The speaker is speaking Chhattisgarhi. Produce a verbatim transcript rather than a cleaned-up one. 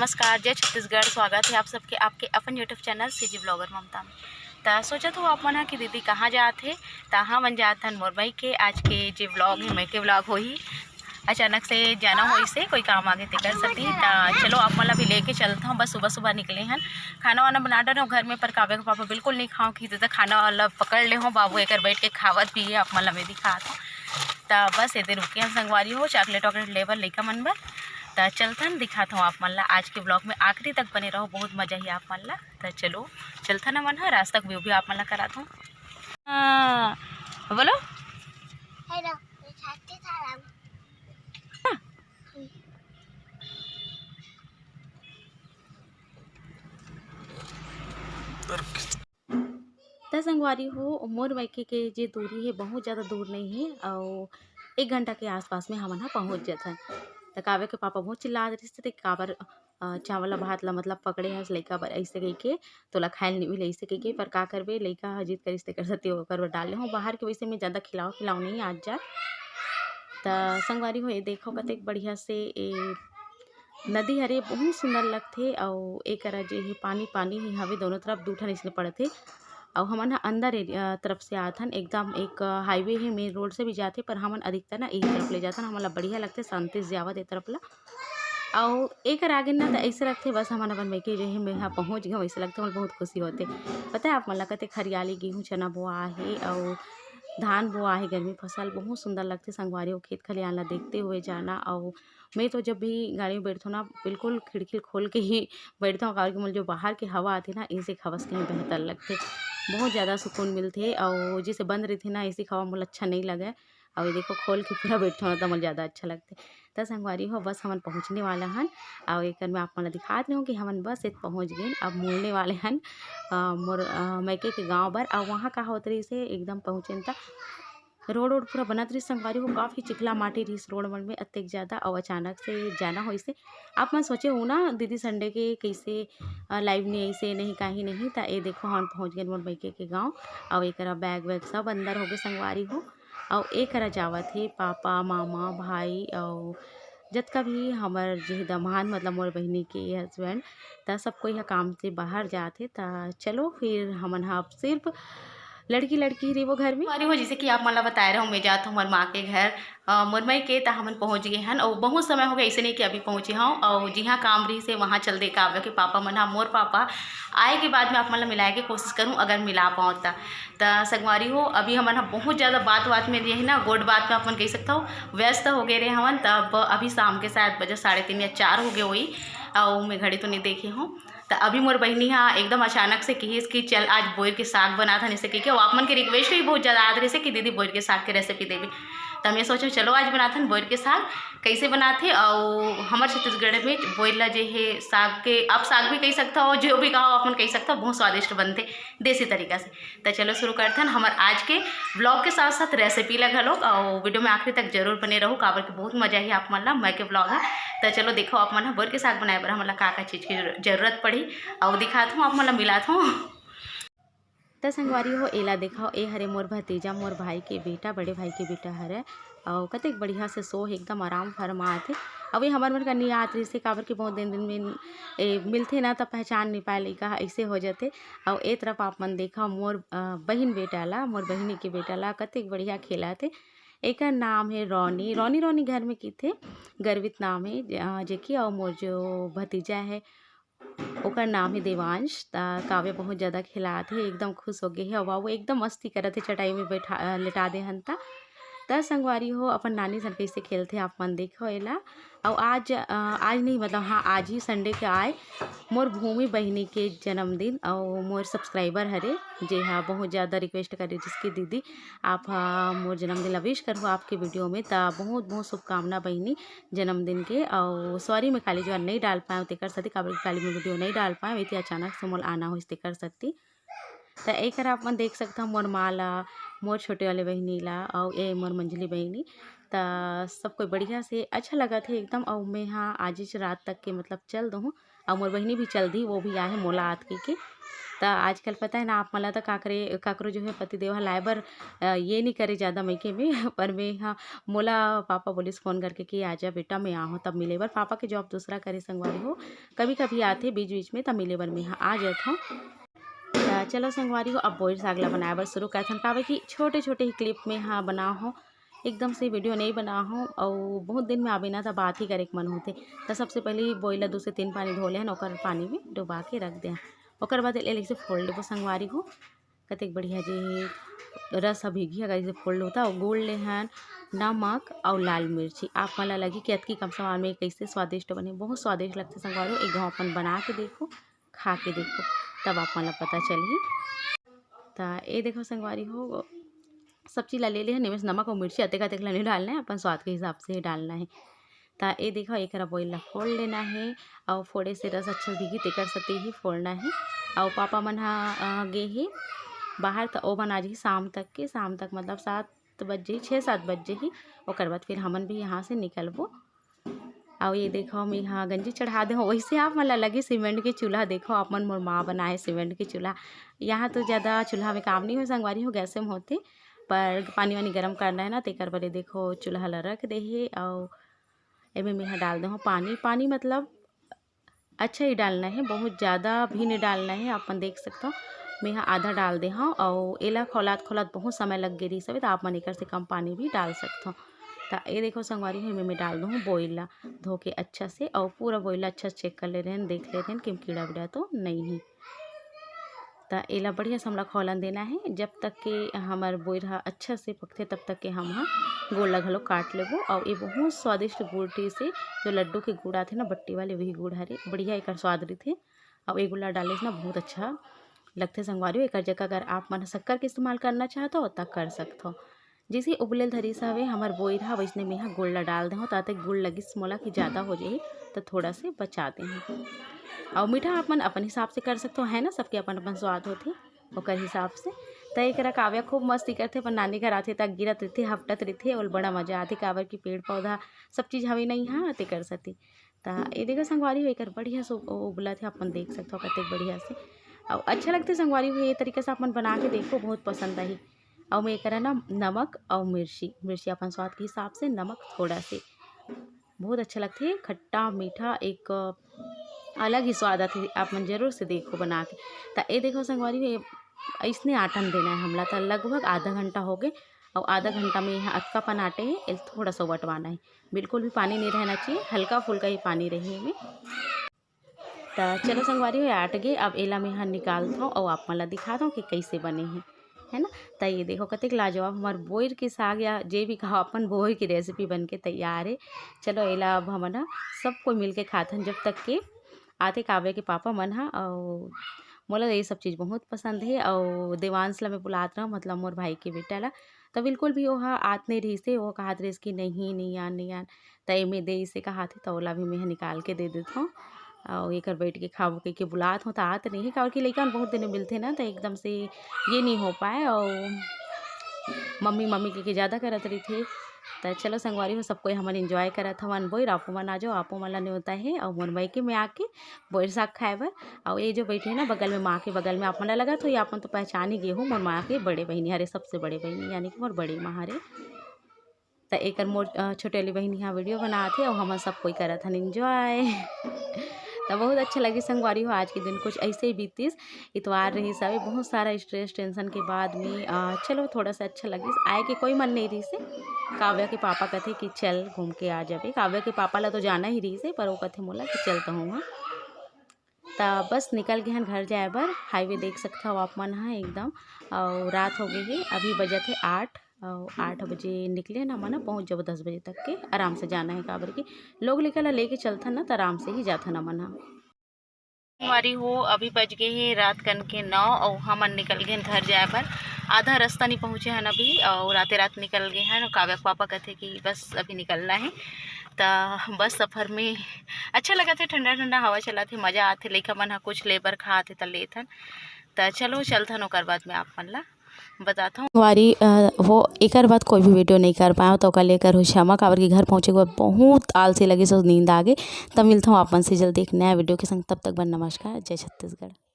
नमस्कार, जय छत्तीसगढ़। स्वागत हे आप सबके आपके अपन YouTube चैनल सीजी ब्लॉगर ममता में। त सोचत हो आप मन ह कि दीदी कहाँ जात हे? त हमन जात हन मोर मइके। आज के जे ब्लॉग हे, मइके ब्लॉग होही। अचानक से जाना होइसे, कोई काम आगे तेकर सेती। त चलो, आप मन ला भी लेके चलत हूँ। बस सुबह सुबह निकले हन, खाना वाना बना डरे हूँ घर में, पर काव्य के पापा बिल्कुल नहीं खाओ कि त खाना वाला पकड़ ले हो बाबू, एकर बैठ के खावत भी है। आप मन ला मैं दिखात हूँ। त बस एदे रुके हन संगवारी हो, चॉकलेट वॉकलेट ले बर लइका मन बर। त चलथन, दिखात हूँ आप मन ला। आज के ब्लॉग में आखिरी तक बने रहो, बहुत मजा ही आप मन ला। त चलो चलथन हमन ह, रास्ता के व्यू भी आप मन ला करात हूँ। हाँ, बोलो। हेलो, ये छाती था राम। त संगवारी हो, मोर मइके के जे दूरी हे, बहुत ज़्यादा दूर नहीं हे, अउ एक घंटा के आसपास में हमन ह पहुँच जथन। त काव्य के पापा बहुत चिल्लात रहिस, "ते काबर, अ, चावल ला, भात ला, मतलब, पकड़े हस लइका बर?" अइसे कहिके, "तोला खाए ल नइ मिले," अइसे कहिके। पर का करबे, लइका ह जिद करिस, तेकर सेती ओकर बर डाल ले हूँ। बाहर के वइसे में ज़्यादा खिलाओ, खिलाओ नहीं आज जात। त संगवारी हो, ये देखो, कतेक बढ़िया से ए नदी हरे, बहुत सुंदर लगथे। अउ ए करा जे हे पानी, पानी ही हवे, दोनों तरफ दू ठन अइसने पड़त हे। अउ हमन ह अंदर एरिया तरफ से आथन, एकदम एक हाईवे हे, मेन रोड से भी जाथे, पर हमन अधिकतर ना एही तरफ ले जाथन। हमन ला बढ़िया लगथे, शांति से जावत ए तरफ ला। अउ एकर आगे ना त अइसे लगथे, बस हमन अपन मइके जे हे, मेहा पहुँच गए, वइसे लगथे, हमन बहुत खुशी होथे। पता है आप मन ला, कतेक हरियाली, गेहूँ चना बोआ हे अउ धान बोआ हे, गर्मी फसल, बहुत सुंदर लगथे संगवारी हो। खेत खलिहान ला देखते हुए जाना। अउ मैं तो जब भी गाड़ी में बैठथों ना, बिल्कुल खिड़की खोल के ही बैठथों, काबर कि मोला जो बाहर के हवा आथे ना, इसे हवा से कहीं बेहतर लगथे। बहुत ज़्यादा सुकून मिलथे, अउ जैसे बंद रहिथे ना, एसी हवा मोला अच्छा नहीं लगे। अउ ये देखो, खोल के पूरा बैठथों ना, तो मोला ज़्यादा अच्छा लगथे। त संगवारी हो, बस हमन पहुँचने वाला हन, अउ एकर में आप मन ला दिखात रहे हूँ कि हमन बस इत पहुँच गेन। अब मुड़ने वाले हन, अ, मोर, अ, मइके के गाँव बर। अउ वहाँ का होत रहिस हे, एकदम पहुँचेन त रोड वोड पूरा बनत रहिस संगवारी हो, काफ़ी चिखला माटी रहिस रोड मन में अतेक ज़्यादा, अउ अचानक से जाना होइस हे। आप मन सोचे हो ना दीदी संडे के कइसे, अ, लाइव नहीं आइस हे, नहीं काहे नहीं। त ए देखो, हमन पहुँच गेन मोर मइके के गाँव, अउ एकरा बैग वैग सब अंदर होगे संगवारी हो। अउ एकरा जावत हे पापा, मामा, भाई अउ जतका भी हमर जे दमाद, मतलब मोर बहिनी के हस्बैंड, त सब कोई ह काम से बाहर जात हे। त चलो फिर हमन ह अब सिर्फ लड़की लड़की रहिबो घर में। अरे हो, जैसे कि आप मन ला बताए रहूँ, मैं जात हूँ हमर माँ के घर, अ, मोर मइके, त हमन पहुँच गए हन। अउ बहुत समय हो गया, ऐसे नहीं कि अभी पहुँचे हूँ। अउ जिहाँ काम रहिस हे, वहाँ चल दे काव्य के पापा मन ह। मोर पापा आए के बाद में आप मन ला मिलाए के कोशिश करूँ, अगर मिला पाऊँ त। त संगवारी हो, अभी हमन ह बहुत ज़्यादा बात बात में रहे ना, गोठ बात में अपन कह सकता हो, व्यस्त हो गए रहे हवन। तब अभी शाम के शायद बजे साढ़े तीन या चार हो गए होई, अउ मैं घड़ी तो नहीं देखे हूँ। त अभी मोर बहिनी हा एकदम अचानक से कहिस कि चल आज बोइर के साग बनाथन, ऐसे कहिके। अउ आप मन के रिक्वेस्ट भी बहुत ज़्यादा आत रहिस हे कि दीदी बोइर के साग के रेसिपी देबे। त मैं सोचो चलो आज बनाथन बोइर के साग, कैसे बनाथे। अउ हमर छत्तीसगढ़ में बोइर ला जे हे साग के, आप साग भी कह सकता हो, जो भी कहो आप मन कह सकता हो, बहुत स्वादिष्ट बनथे देसी तरीका से। त चलो शुरू करथन हमर आज के ब्लॉग के साथ साथ रेसिपी ला घलोक, अउ वीडियो में आखिरी तक जरूर बने रहू, काबर कि बहुत मजा ही आप मन ला मैं के ब्लॉग है। त चलो देखो आप मन ह बोइर के साग बनाए बर हमन ला का का चीज़ की जरूर-, जरूरत पड़ही, अउ दिखात हूँ आप मन ला, मिलात हूँ। त संगवारी हो, एला देखो, ए हरे मोर भतीजा, मोर भाई के बेटा, बड़े भाई के बेटा हरे, अउ कतेक बढ़िया से सो हे, एकदम आराम फरमात हे। अउ ये हमर मन कनी आत रहिस हे, काबर कि बहुत दिन, दिन में ए मिलथे ना, त पहचान नहीं पाए, लइका ह अइसे हो जथे। अउ ए तरफ आप मन देखा, मोर, अ, बहिन बेटा ला, मोर बहिनी के बेटा ला, कतेक बढ़िया खेलत हे। एकर नाम हे रॉनी, रॉनी, रॉनी घर में किथे, गर्वित नाम हे, ज-, अ, जेके। अउ मोर जो भतीजा हे, ओकर नाम हे देवांश। त काव्य बहुत ज़्यादा खेलात हे, एकदम खुश हो गे हे। अउ वो एकदम मस्ती करत हे, चटाई में बैठा, अ, लेटा दे हन त। त संगवारी हो, अपन नानी सन कैसे खेलथे, आप मन देखो एला। अउ आज, अ, आज नहीं, मतलब हाँ, आज ही संडे के आए मोर भूमि बहिनी के जन्मदिन, अउ मोर सब्सक्राइबर हरे, जे हा बहुत ज़्यादा रिक्वेस्ट करे जिसकी दीदी, आप हा मोर जन्मदिन ला विश करहु आपके वीडियो में। त बहुत बहुत शुभकामना बहिनी जन्मदिन के। अउ सॉरी, मैं काली जुआर नहीं डाल पाए, तेकर सेती, काबर कि काली मैं वीडियो नहीं डाल पाए, इतनी अचानक से मोला आना होइस, तेकर सेती। त एकर आप मन देख सकथव मोर माँ ला, मोर छोटे वाले बहिनी ला, अउ ए मोर मंझली बहिनी। त सब कोई बढ़िया से अच्छा लगत हे एकदम। अउ मैं हा आजिच रात तक के, मतलब, चल दूहूँ, अउ मोर बहिनी भी चल दी, वो भी आहे मोला आत कहिके। त आजकल पता है ना, आप मन ला त काकरे, काकरो जो है पतिदेव ह लाए बर, अ, ये नहीं करे ज़्यादा मइके में, पर मैं हा, मोला पापा बोलिस फ़ोन करके कि "आजा बेटा, मैं आहूँ तब मिले बर।" पापा के जॉब दूसरा करे संगवारी हो, कभी-कभी आथे बीच-बीच में, तब मिले बर मैं हा आ जात हूँ। त चलो संगवारी हो, अब बोइर साग ला बनाए बर शुरू करथन, काबर कि छोटे-छोटे ही clip में हा बना हो, एकदम से video नहीं बना हो, अउ बहुत दिन में आबे ना, त बात ही करे के मन होथे। त सबसे पहले बोइर ला दू से तीन पानी धो लेहन, ओकर पानी में डुबा के रख देहन। ओकर बाद एला ऐसे फोड़ लेबो संगवारी हो, कतेक बढ़िया जे रस ह भीगी, अगर ऐसे फोड़ लो त, अउ गुड़ लेहन, नमक अउ लाल मिर्ची। आप मन ला लगही कि अतकी कम सामान में कैसे स्वादिष्ट बने, बहुत स्वादिष्ट लगथे संगवारी हो। एक घाव अपन बना के देखो, खा के देखो, तब आप मन ला पता चलही। त ए देखो संगवारी हो, सब चीज ला ले ले हन, एमे से नमक अउ मिर्ची अतेक अतेक ला नहीं डालना है, अपन स्वाद के हिसाब से ही डालना है। त ए देखो, एकरा बोइर ला फोड़ लेना है, अउ फोड़े से रस अच्छा दिखी, तेकर सेती ही फोड़ना है। अउ पापा मन हा, अ, गे ही बाहर, त ओ मन आ जाही शाम तक के, शाम तक मतलब सात बज जाही, छः सात बज जाही, ओकर बाद फिर हमन भी यहाँ से निकलबो। अउ ये देखो, मैं यहाँ गंजी चढ़ा दे हूँ, वैसे आप मन ला लगे सीमेंट के चूल्हा। देखो, आप मन मोर माँ बनाए सीमेंट के चूल्हा। यहाँ तो ज़्यादा चूल्हा में काम नहीं हो संगवारी हो, गैसे में होथे, पर पानी वानी गरम करना है ना, तेकर बर ये देखो चूल्हा ला रख दे हे। अउ एमे मैं यहाँ डाल दे हूँ पानी। पानी मतलब अच्छा ही डालना है, बहुत ज़्यादा भी नहीं डालना है। आप मन देख सकथव, मैं यहाँ आधा डाल दे हूँ, अउ एला खौलात खौलात बहुत समय लग गे रहिस हवे, त आप मन एकर से कम पानी भी डाल सकथव। त ये देखो संगवारी हो, एमे मैं डाल दूँ बोइर ला धो के अच्छा से, अउ पूरा बोइर ला अच्छा से check कर ले रहेन, देख ले रहेन कि कीड़ा वीड़ा तो नहीं है। त एला बढ़िया से हमला खौलन देना है, जब तक के हमर बोइर हा अच्छा से पकथे, तब तक के हम हा गुड़ ला घलो काट लेबो। अउ ये बहुत स्वादिष्ट गुड़ taste से, जो लड्डू के गुड़ आथे ना, बट्टी वाले, वही गुड़ हरे, बढ़िया एकर स्वाद रहिथे। अउ ये गुड़ ला डाले से ना बहुत अच्छा लगथे संगवारी हो। एकर जगह अगर आप मन शक्कर के इस्तेमाल करना चाहत हो, त कर सकथो। जैसे उबले ल धरिस हवे हमर बोइर हा, वैसने मेहा गुड़ ला डाल देहूँ, ताते गुड़ लगिस मोला कि ज़्यादा हो जाही, त थोड़ा से बचा देहूँ। अउ मीठा आप मन अपन हिसाब से कर सकथो, है ना, सबके अपन अपन स्वाद होथे ओकर हिसाब से। त एकरा काव्या खूब मस्ती करथे, अपन नानी घर आथे त गिरत रहिथे, हपटत रहिथे, ओल बड़ा मजा आथे, काबर कि पेड़ पौधा सब चीज़ हवे नहीं हा, तेकर सेती। त ये देखो संगवारी हो, एकर बढ़िया से उ-, उबलत हे, अपन देख सकथो कतेक बढ़िया से। अउ अच्छा लगथे संगवारी हो, ये तरीका से अपन बना के देखो, बहुत पसंद आही। अउ मैं एकरा ना नमक अउ मिर्ची, मिर्ची अपन स्वाद के हिसाब से, नमक थोड़ा से, बहुत अच्छा लगथे, खट्टा मीठा एक अलग ही स्वाद आथे। आप मन जरूर से देखो बना के। त ये देखो संगवारी हो, ये अइसने आटन देना है हमला। त लगभग आधा घंटा हो गए, अउ आधा घंटा में यहाँ अतका पन आटे है, एल थोड़ा सा वटवाना है, बिल्कुल भी पानी नहीं रहना चाहिए, हल्का फुल्का ही पानी रही एमे। त चलो संगवारी हो, आट गे, अब एला मैं ह निकालथव अउ आप मन ला दिखाथव कि कइसे बने हे, है ना। त ये देखो कतेक लाजवाब हमर बोइर के साग या जे भी कहो अपन बोइर के recipe बन के तैयार हे। चलो एला अब हमन ह सब कोई मिल के खाथन, जब तक के आथे काव्या के पापा मन ह। अउ मोला ये सब चीज़ बहुत पसंद हे। अउ देवांश ला मैं बुलात रहूँ, मतलब मोर भाई के बेटा ला, त बिल्कुल भी ओहा आत नहीं रहिस हे। वो कहत रहिस कि नहीं, नहीं आन, नहीं आन। त एमे देइस हे कहाथे, त ओला भी मैं ह निकाल के दे देथव। अउ एकर बैठ के खाबो कहिके बुलात हव, त आत नहीं हे, काबर कि लइका मन बहुत दिन में मिलथे ना, त एकदम से ये नहीं हो पाए। अउ मम्मी, मम्मी कहिके ज़्यादा करत रहिथे। त चलो संगवारी हो, सब कोई हमन enjoy करत हवन। बोइर आपो मन आ जाओ, आपो मन ला नेवता हे। अउ मोर मइके में आके बोइर साग खाए बर। अउ ये जो बैठे हे ना बगल में, माँ के बगल में, आप मन ला लगत होही, आप मन तो पहचान ही गे हो, मोर माँ के बड़े बहिनी हरे, सबसे बड़े बहिनी, यानी कि मोर बड़ी माँ हरे। त एकर मोर, अ, छोटे वाली बहिनी ह video बनात हे, अउ हमन सब कोई करत हन enjoy। त बहुत अच्छा लगिस संगवारी हो, आज के दिन कुछ ऐसे ही बीतिस। इतवार रहिस हवे, बहुत सारा stress tension के बाद में, अ, चलो थोड़ा सा अच्छा लगिस। आए के कोई मन नहीं रहिस हे। काव्या के पापा कथे कि चल घूम के आ जाबे। काव्या के पापा ला तो जाना ही रहिस हे, पर वो कथे मोला कि चल तो हूँ। त बस निकल गे हन घर जाए बर। Highway देख सकथव आप मन ह एकदम, अउ रात हो गे हे, अभी बजत हे आठ, अउ आठ बजे निकले न हमन ह, पहुँच जबो दस बजे तक के आराम से जाना हे, काबर कि लोग लइका ला लेके चलथन न, त आराम से ही जाथन हमन ह। संगवारी हो, अभी बज गे हे रात कन के नौ, अउ हमन निकल गे हन घर जाए बर। आधा रास्ता नहीं पहुँचे हन अभी, अउ राते रात निकल गे हन। काव्या के पापा कथे कि बस अभी निकलना हे। त बस सफर में अच्छा लगत हे, ठंडा ठंडा हवा चलत हे, मजा आथे। लइका मन ह कुछ ले बर खात हे त लेथन। त चलो चलथन, ओकर बाद में आप मन ला बताता हूँ। संगवारी, अ, वो एकर बाद कोई भी वीडियो नहीं कर पाया, तो ओकर लेकर हो क्षमा, काबर कि घर पहुँचे के बाद बहुत आलसी लगी, सो नींद आ गई। तब मिलता हूँ आप मन से जल्दी एक नया वीडियो के संग। तब तक बर नमस्कार, जय छत्तीसगढ़।